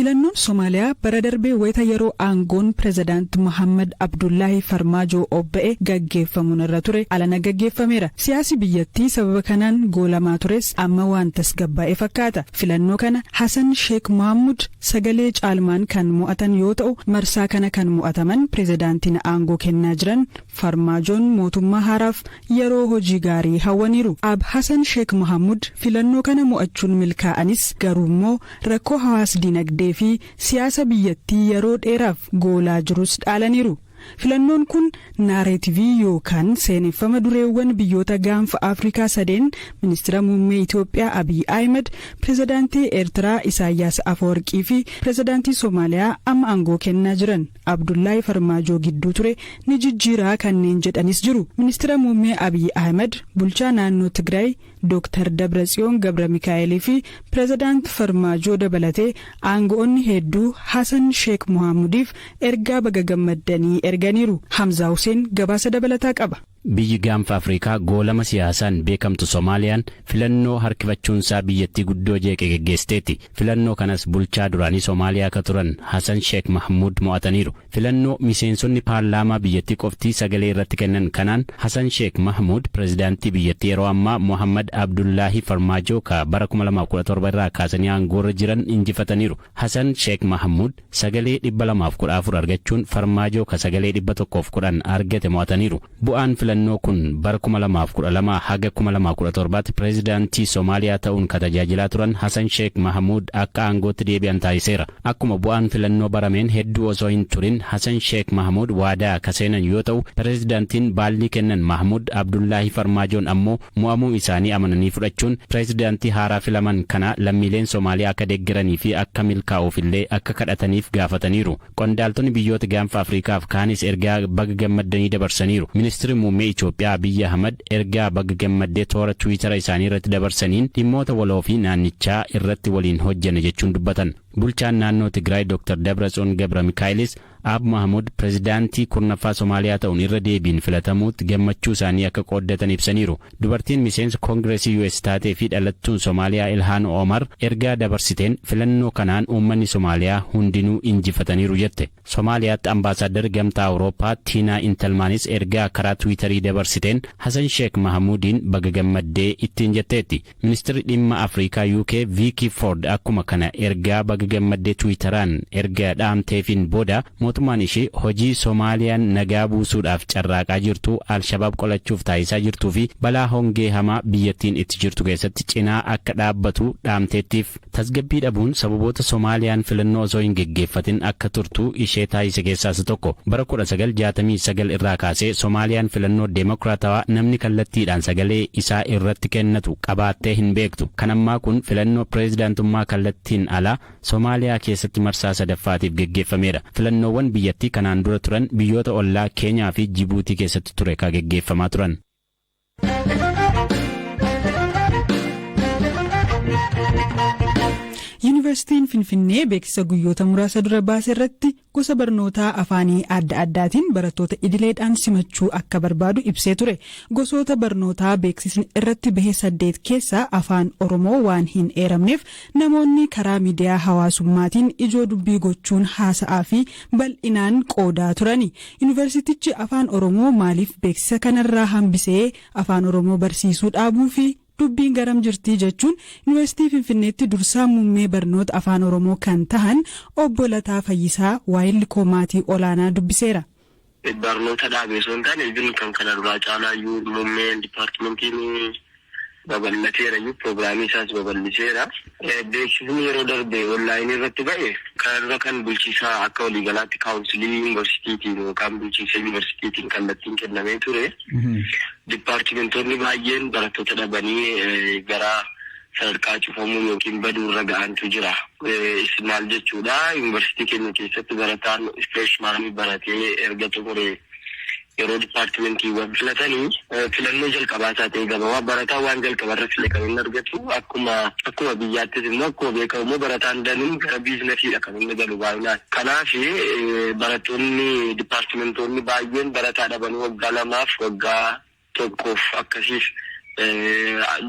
Filannoon Somaaliyaa bara darbee wayita yeroo aangoon pirezidaant Mohammad Abdullaahi Farmaajoo obba'e gaggeeffamuun irra ture alana gaggeeffameera. Siyaasi biyyattii sababa kanaan goolamaa tures amma waan tasgabbaa'e fakkaata. Filannoo kana Hasan Sheek Mohammud sagalee caalmaan kan mo'atan yoo ta'u, marsaa kana kan mo'ataman pirezidaantiin aangoo kennaa jiran Farmaajoon mootummaa haaraaf yeroo hojii gaarii hawwaniiru. Ab Hasan Sheek Mohammud filannoo kana mo'achuun milkaa'anis, garuummoo rakkoo hawaas dinagdee fi siyaasa biyyattii yeroo dheeraaf goolaa jirus dhaalaniiru. Filannoon kun narrative yookaan seeneffama dureewwan biyyoota Gaanfa Afrikaa sadeen, ministeera muummee Itoophiyaa Abiy Ahmed, pirezidaantii Eertiraa Isaayyaas Afawarqii fi pirezidaantii Somaaliyaa amma aangoo kennaa jiran Abdullaahi Farmaajoo gidduu ture ni jijjiiraa kanneen jedhanis jiru. Ministeera muummee Abiy Ahmed, bulchaa naannoo Tigraay Dr. Dabratsiyoon Gabra Mikaa'elii fi pirezidaant Farmaajoo dabalatee aango'onni hedduu Hasan Sheek Mohaammudiif ergaa baga gammaddanii erganiiru. Hamzaa Hussein gabaasa dabalataa qaba. Biyyi Gaanfa Afrikaa goolama siyaasaan beekamtu Somaaliyaan filannoo harkifachuunsaa biyyattii guddoo jeeqe geggeessiteetti. Filannoo kanas bulchaa duraanii Somaaliyaa akka turan Hasan Sheek Mahmud mo'ataniiru. Filannoo miseensonni paarlaamaa biyyattii qofti sagalee irratti kennan kanaan Hasan Sheek Mahmud pirezidaantii biyyattii yeroo ammaa Mohammad Abdullaahi Farmaajoo ka bara 2017 irraa kaasanii aangoorra jiran injifataniiru. Hasan Sheek Mahmud sagalee 214 argachuun Farmaajoo ka sagalee 110 argate mo'ataniiru. Bu'aan filannoo kun bara 2012 haga 2017tti pireezidaantii Somaaliyaa ta'uun ka tajaajilaa turan Hasan Sheek Mahamuud akka aangootti deebi'an taasiseera. Akkuma bu'aan filannoo barameen hedduu osoo hin turin Hasan Sheek Mahamuud waadaa ka seenan yoo ta'u, pireezidaantiin baallii kennan Mahamuud Abdullaahi Farmaajoon ammoo mo'amuu isaanii amananii fudhachuun pireezidaantii haaraa filaman kana lammiileen Somaaliyaa akka deeggaranii fi akka milkaa'uuf illee akka kadhataniif gaafataniiru. Qondaaltonni biyyoota Gaanfa Afriikaaf kaanis ergaa baga gammaddanii dabarsaniiru. Ministeerri muummee Itoophiyaa Abiyyi Ahmad ergaa baga gammaddee toora Tiwiitara isaanii irratti dabarsaniin dhimmoota waloo fi naannichaa irratti waliin hojjenne jechuun dubbatan. Bulchaan naannoo Tigraay Dr. Dabratsiyoon Gabra Mikaa'ilis Aab Mahmud pirezidaantii 10ffaa Somaaliyaa ta'uun irra deebiin filatamuutti gammachuu isaanii akka qooddatan ibsaniiru. Dubartiin miseensa Koongireesii US taatee fi dhalattuun Somaaliyaa Ilhaan Omar ergaa dabarsiteen filannoo kanaan uummanni Somaaliyaa hundinuu injifataniiru jette. Somaaliyaatti ambaasaaddar Gamtaa Awurooppaa Tiinaa Intelmaanis ergaa karaa Tiwiitarii dabarsiteen Hasan Sheek Mahamuudiin baga gammaddee ittiin jetteetti. Ministeerri dhimma Afrikaa UK Viikii Ford akkuma kana ergaa baga gammaddee Tiwiitaraan erga dhaamteefiin booda mootummaan ishee hojii Somaaliyaan nagaa buusuudhaaf carraaqaa jirtu, Alshabaab qolachuuf taasisaa jirtuu fi balaa hongee hamaa biyyattiin itti jirtu keessatti cinaa akka dhaabbatu dhaamteettiif. Tasgabbii dhabuun sababoota Somaaliyaan filannoo osoo hin geggeeffatin akka turtu ishee taasise keessaa isa tokko. Bara 1969 irraa kaasee Somaaliyaan filannoo deemokiraatawaa namni kallattiidhaan sagalee isaa irratti kennatu qabaattee hin beektu. Kan ammaa kun filannoo pireezidaantummaa kallattiin alaa Somaaliyaa keessatti marsaa sadaffaatiif geggeeffameedha. Filannoowwan biyyattii kanaan dura turan biyyoota ollaa Keenyaa fi Jibuutii keessatti ture ka geggeeffamaa turan. Yuunivarsiitiin Finfinnee beeksisa guyyoota muraasa dura baase irratti gosa barnootaa afaanii adda addaatiin barattoota idileedhaan simachuu akka barbaadu ibsee ture. Gosoota barnootaa beeksisni irratti bahe saddeet keessaa Afaan Oromoo waan hin eeramneef namoonni karaa miidiyaa hawaasummaatiin ijoo dubbii gochuun haasa'aa fi bal'inaan qoodaa turani. Yuunivarsiitichi Afaan Oromoo maaliif beeksisa kanarraa hambisee? Afaan Oromoo barsiisuu dhaabuu fi dubbiin garam jirtii jechuun Yuunivarsiitii Finfinneetti dursaa muummee barnoota Afaan Oromoo kan tahan obbo Lataa Fayyisaa waayilli koo maatii olaanaa dubbiseera. Barnoota dhaabee osoo hin taane, even kan kana duraa caalaayyuu muummeen dipaartimentiin babal'ateera iyyuu, piroogiraamii isaas babal'iseera. Beeksisni yeroo darbe onlaayinii irratti ba'e kana dura kan bulchiisaa akka waliigalaatti kaawunsilii yuunivarsiitiitiin yookaan bulchiinsa yuunivarsiitiitiin kallattiin kennamee ture. Dipaartimentoonni baay'een barattoota dhabanii gara sadarkaa cufamuu yookiin baduu irra ga'antu jira. Isin maal jechuudha? Yuunivarsiitii keenya keessatti barataan freshman baratee erga xumuree yeroo dipaartimentiiwwan filatanii filannoo jalqabaa isaa ta'e gabaabaa barataan waan jalqabarra file kan inni argatu. Akkuma biyyaattis immoo akkuma beekamu immoo barataan danuun gara biizinasiidha kan inni galu baay'inaan. Kanaaf barattoonni dipaartimentoonni baay'een barataa dhabanii waggaa 2f, waggaa 1f akkasiif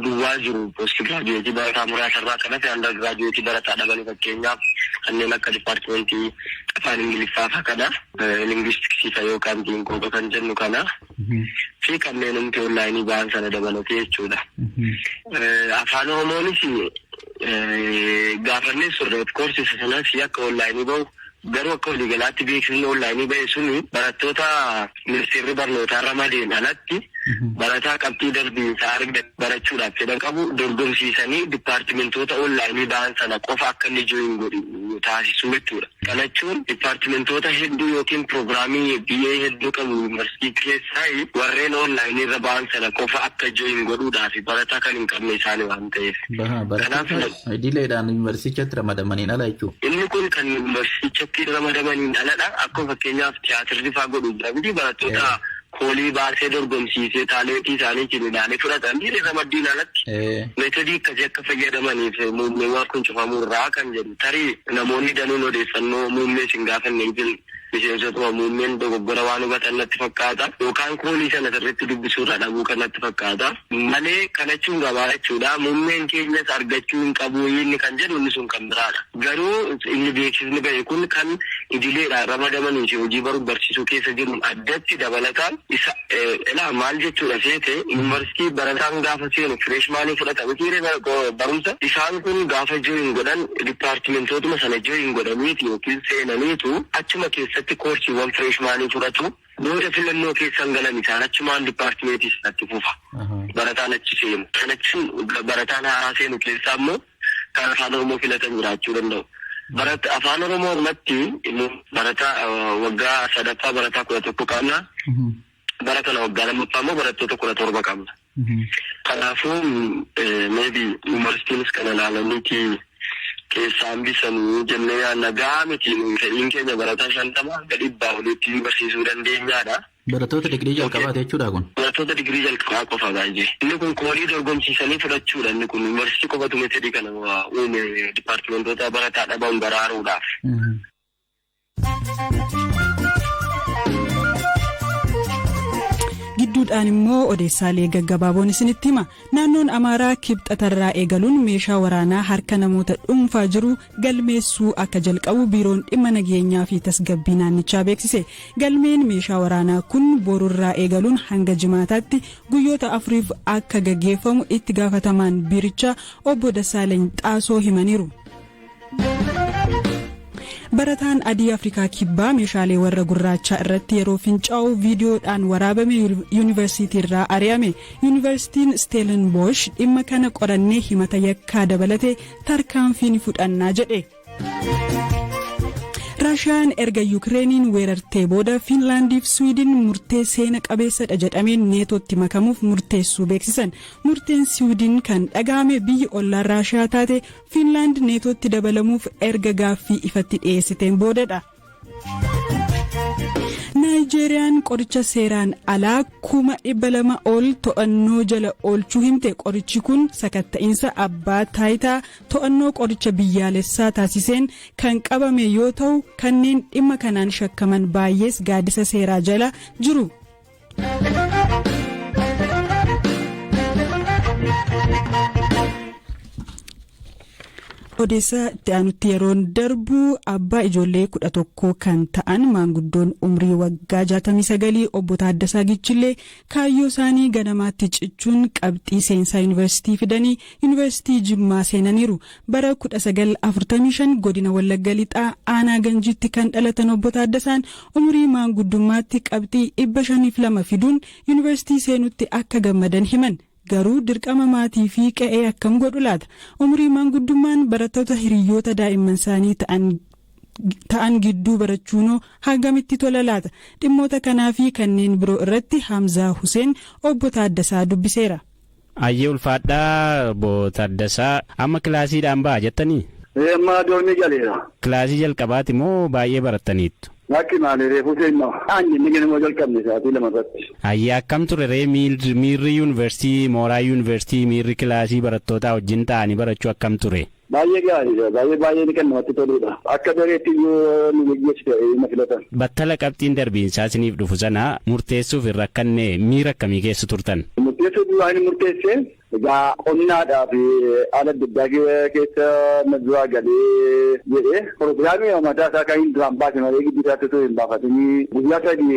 duwwaa jiru. Post graduate barataa muraasa irraa kanas under graduate barataa dhabanii fakkeenyaaf Kanneen akka dipaartimentii afaan Ingiliffaa fa'a kana, linguisticsii fa'a yookaan xiinqooqa kan jennu kana fi kanneen humti onlaayinii ba'an sana dabalatee jechuudha. Afaan Oromoonis gaafannee turre, of course, isa sanas akka onlaayinii bahu. Garuu akka waliigalaatti beeksisni onlaayinii bahe suni barattoota ministeerri barnootaa ramadeen alatti barataa qabxii darbiinsaa argate barachuudhaaf fedhan qabu dorgomsiisanii dipaartimentoota onlaayinii ba'an sana qofa akka inni join godhu taasisuu jechuudha. Kana jechuun dipaartimentoota hedduu yookiin piroogiraamii BA hedduu qabu yuunivarsiitii keessaa warreen onlaayinii irra ba'an sana qofa akka join godhuudhaaf, barataa kan hin qabne isaanii waan ta'eef. Barattoota idileedhaan yuunivarsiitichatti ramadamaniin ala jechuudha. Inni kun kan yuunivarsiitichatti ramadamaniin aladha. Akkuma fakkeenyaaf tiyaatirri fa'aa godhu jira miti, barattoota callii baasee dorgomsiisee talentii isaanii ilaalee fudhatan ramaddiin alatti. Methodii akkasii akka fayyadamaniif muummeewwan kun cufamuu irraa kan jedhu, tarii namoonni danuun odeeffannoo muummee isin gaafanne jiru, miseensotuma muummeen dogoggora waan hubatan natti fakkaata, yookaan callii sana sirriitti dubbisuurra dhabuu kan natti fakkaata malee, kana jechuun gabaa jechuudha. Muummeen keenyas argachuu hin qabu inni kan jedhu, inni sun kan biraadha. Garuu inni beeksisni bahe kun kan idileedhaan ramadamanii fi hojii baruuf barsiisuu keessa jiru addatti dabalataan isa ilaa maal jechuudha seete, yuunivarsiitii barataan gaafa seenu freshmanii fudhata mitiiree barumsa? Isaan kun gaafa join godhan dipaartimentootuma sana join godhaniiti yookiin seenaniitu achuma keessatti koorsiiwwan freshmanii fudhatu. Booda filannoo keessan galan, isaan achumaan dipaartimentii sanatti fufa. Barataan achi seenu. Kanachuun barataan haaraa seenu keessaa immoo kan afaan Oromoo filatan jiraachuu danda'u. Barata afaan Oromoo irratti barataa waggaa sadaffaa barataa 11 qabna. Bara kana waggaa lammaffaa immoo barattoota 17 qabna. Kanaafuu maybe yuunivarsiitiinis kana ilaalaniiti keessaa hambisanii jennee yaadna. Gahaa miti, fedhiin keenya barataa 50 hanga 100 olitti barsiisuu dandeenyaadha. Barattoota digirii jalqabaati jechuudha kun. Barattoota digirii jalqabaa qofa baay'ee. Inni kun callii dorgomsiisanii fudhachuudha. Inni kun yuunivarsiitii qofatu methodii kana uume dipaartimentoota barataa dhaban baraaruudhaaf. Gidduudhaan immoo odeessaalee gaggabaaboon isinitti hima. Naannoon Amaaraa kibxatarraa eegaluun meeshaa waraanaa harka namoota dhuunfaa jiru galmeessuu akka jalqabu biiroon dhimma nageenyaa fi tasgabbii naannichaa beeksise. Galmeen meeshaa waraanaa kun borurraa eegaluun hanga jimaataatti guyyoota 4f akka gaggeeffamu itti gaafatamaan biirichaa obbo Dassaalany Xaasoo himaniiru. Barataan adii Afrikaa Kibbaa meeshaalee warra gurraachaa irratti yeroo fincaa'u viidiyoodhaan waraabame yuunivarsiitii irraa ari'ame. Yuunivarsiitiin Stellenbosch dhimma kana qorannee himata yakkaa dabalate tarkaanfii ni fudhannaa jedhe. Raashiyaan erga Yukireeniin weerartee booda Fiinlaandiif Swiidin murtee seena qabeessadha jedhameen Neetootti makamuuf murteessuu beeksisan. Murteen Swiidin kan dhaga'ame biyyi ollaan Raashiyaa taate Fiinlaand Neetootti dabalamuuf erga gaaffii ifatti dhiyeessiteen boodadha. Naayijeeriyaan qoricha seeraan alaa 200,000 ol to'annoo jala oolchuu himte. Qorichi kun sakatta'iinsa abbaa taayitaa to'annoo qoricha biyyaalessaa taasiseen kan qabame yoo ta'u, kanneen dhimma kanaan shakkaman baay'ees gaaddisa seeraa jala jiru. Odeessaa itti aanutti yeroon darbu, abbaa ijoollee 11 kan ta'an maanguddoon umrii waggaa 69 obbo Taaddasaa Gichillee kaayyoo isaanii ganamaatti cichuun qabxii seensaa yuunivarsiitii fidanii yuunivarsiitii Jimmaa seenaniiru. Bara 1945 godina Wallagga Lixaa aanaa Ganjiitti kan dhalatan obbo Taaddasaan umrii maanguddummaatti qabxii 502 fiduun yuunivarsiitii seenutti akka gammadan himan. Garuu dirqama maatii fi qe'ee akkam godhu laata? Umurii maanguddummaan barattoota hiriyoota daa'imman isaanii ta'an gidduu barachuunoo hangamitti tola laata? Dhimmoota kanaa fi kanneen biroo irratti Hamzaa Huseen obbo Taaddasaa dubbiseera. Ayyee, ulfaadhaa obbo Taaddasaa, amma kilaasiidhaan ba'a jettanii? Amma dormii galeera. Kilaasii jalqabaati moo baay'ee barattaniittu? Lakki, maali, reefuu seenna. Aanyi inni ganama jalqabne sa'aatii 2 irratti. Ayyee, akkam ture ree miirri yuunivarsiitii, mooraa yuunivarsiitii, miirri kilaasii barattootaa wajjin ta'anii barachuu akkam ture? Baay'ee gaariidha. Baay'ee baay'ee kan namatti toludha. Akka dareetti iyyuu nu geggeessite na filatan. Battala qabxiin darbiinsaa isiniif dhufu sana murteessuuf hin rakkanne, miira akkamii keessa turtan? Murteessuu duraa inni murteesse egaa qonnaadhaaf haala adda addaa keessa na duraa galee jedhee piroogiraamii mataa isaa kan hin duraan baase malee gidduu isaatti osoo hin baafatinii guyyaa 3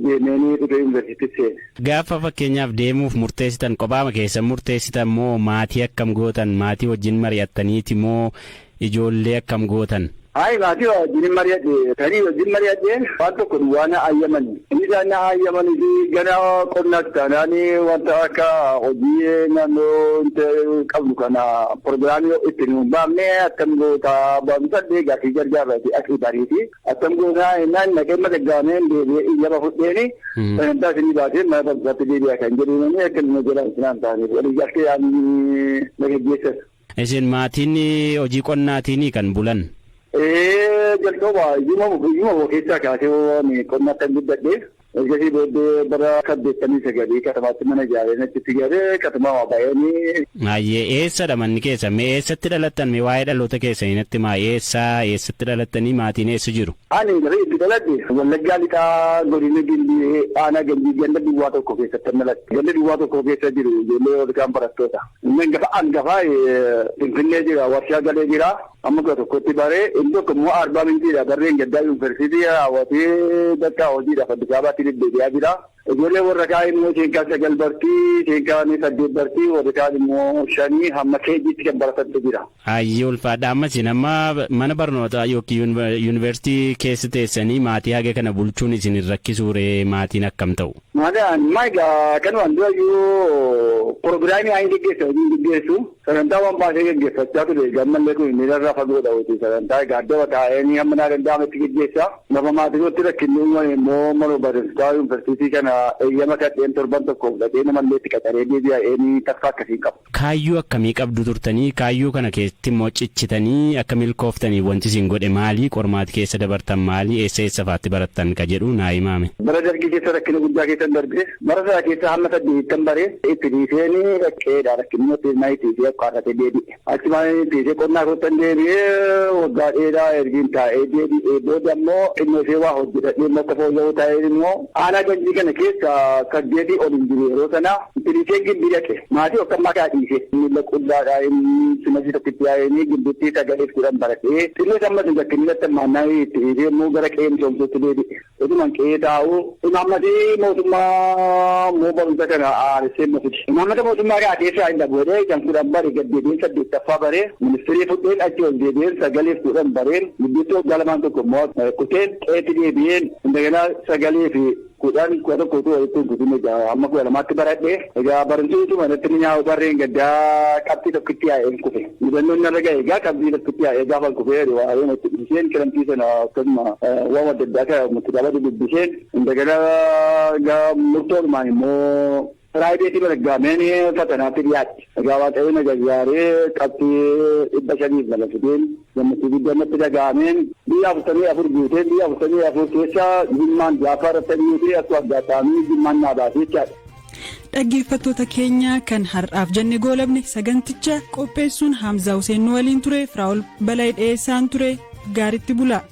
deemeenii dhufee yuunivarsiitii seene. Gaafa fakkeenyaaf deemuuf murteessitan kophaama keessan murteessitan moo maatii akkam gootan, maatii wajjin mari'attaniiti moo ijoollee akkam gootan? Hayi, maatii wajjin mari'adhe, tarii wajjin mari'adhe, waan tokko duwwaa na ayyaman. Inni isaan na ayyamanii fi gara qonnaatti taanaan wanta akka hojii naannoo qabnu kana piroogiraamii itti nu baafne akkam goota, barumsadhee gaaffii gargaarraati asii bariiti. Akkam gootaa jennaan naqee madaggaameen deebi'ee iyyama fudheeni sagantaa isinii baasee mana barumsaatti deebi'a kan jedhuun akka inni jala isinaan ta'aniif walii galtee yaadni na gaggeessan. Isin maatiin hojii qonnaatiin kan bulan? Ee, jalqaba iyyuma keessaa kaasee waan qonna kan guddadhe. Ergasii booddee bara 89 katamaatti mana ijaaree achitti galee katamaa baay'een. Maayyee, eessadha manni keessa? Mee eessatti dhalattan? Mee waa'ee dhaloota keessanii natti maa, eessaa eessatti dhalattanii, maatiin eessa jiru? Ani gara itti dhaladhe Wallaggaa Lixaa, godina Gimbii, aanaa Gimbii, ganda duwwaa 1 keessatti dhaladhe. Ganda duwwaa 1 keessa jiru ijoollee warri barattoota. Inni hangafaa Finfinnee jira, warshaa galee jira. Amma 11tti baree, inni tokko immoo Arbaa Minciidha, barreen gaddaa yuunivarsiitii raawwatee bakka hojiidhaaf Addis Ababaatti deddeebi'aa jira. Ijoollee warra kaan immoo isheen kaan 9 bartii, isheen kaan 8 bartii, warri kaan immoo 5 hamma keejiitti kan baratantu jira. Ayyee, ulfaadha. Amma isin amma mana barnootaa yookiin yuunivarsiitii keessa teessanii maatii haga kana bulchuun isin hin rakkisuuree, maatiin akkam ta'u? Maadaan maa egaa kanumaan durayyuu piroogiraamii haa hin geggeessa, hojii hin geggeessu, sagantaa waan baasee geggeeffachaa ture. Gammallee kun inni irraa fagoodha hojii sagantaa egaa adda taa'ee hamma naa danda'ametti geggeessa. Lafa maatii rakkinni uumame immoo mana barumsaa yuunivarsiitii kana eeyyama kadheen torban tokkoof dhaqee namallee itti qacaree deebi'ee takka akkasii qabu. Kaayyoo akkamii qabdu turtanii? Kaayyoo kana keessatti immoo cichitanii akka milkooftanii wanti isin godhe maali? Qormaati keessa dabartan maali? Eessa eessa faatti barattan ka jedhu naa himaame. Bara Dargii keessa rakkina guddaa keessan darbe. Bara sana keessa hamma saddeettan bare itti dhiiseen raqqeedha, rakkinni naa itti dhiisee akkaatee deebi'e. Achi maal dhiisee qonnaa kottan deebi'ee waggaa dheeraa ergiin taa'ee deebi'ee booda immoo xinnoo ishee waa hojjetadhee immoo akka fooyya'uu ta'ee immoo aanaa Ganjii kana keessa 8 ol hin jiru yeroo sana itti dhiisee Gimbii dhaqe. Maatii akka ammaa kana dhiise. Miila qullaadhaa inni simasii tokkitti yaa'anii Gimbiitti sagaleef 10 baratee xinnoo ammas hin rakkinni natti hammaannaa itti dhiisee immoo gara qe'ee misoomsuutti deebi'e. Otumaan qe'ee taa'u imaammatii mootummaa immoo barumsa kana haaressee immoo fide. Imaammata mootummaa kana keessaa hin dhabu jedhee kan 10 bare gad deebi'een saddeettaffaa baree ministirii fudheen achi ol deebi'een sagaleef 10 bareen gidduutti waggaa lamaan tokko immoo kuteen qe'eetti deebi'een indaganaa sagalee fi 10 11 utuu walitti hin kutin egaa hamma 12tti baradhe. Egaa barumsi utuma irratti ni nyaa'u barreen gaddaa qabxii tokkitti yaa'een kufe. Mudannoon narra ga'e egaa qabxii tokkitti yaa'ee gaafa kufee waa'ee itti dhiiseen kiramtii sana akkasuma waan adda addaa kan kitaaba dubbiseen indagana murtoodhumaan immoo piraayiveetii baraggaameen fatanaatti dhiyaatti. Egaa Waaqayyo na gargaaree qabxii 502 fideen gammachuu guddaa natti dhaga'ameen biyya 44 guuteen biyya 44 keessa Jimmaan jaaffaa irratti guutee akkuma adda Jimmaan naa baasee jechaadha. Dhaggeeffattoota keenya, kan har'aaf jenne goolabne. Saganticha qopheessuun Haamzaa Huseen nu waliin ture, Firaa'ol Balay dhiyeessaan ture. Gaaritti bulaa.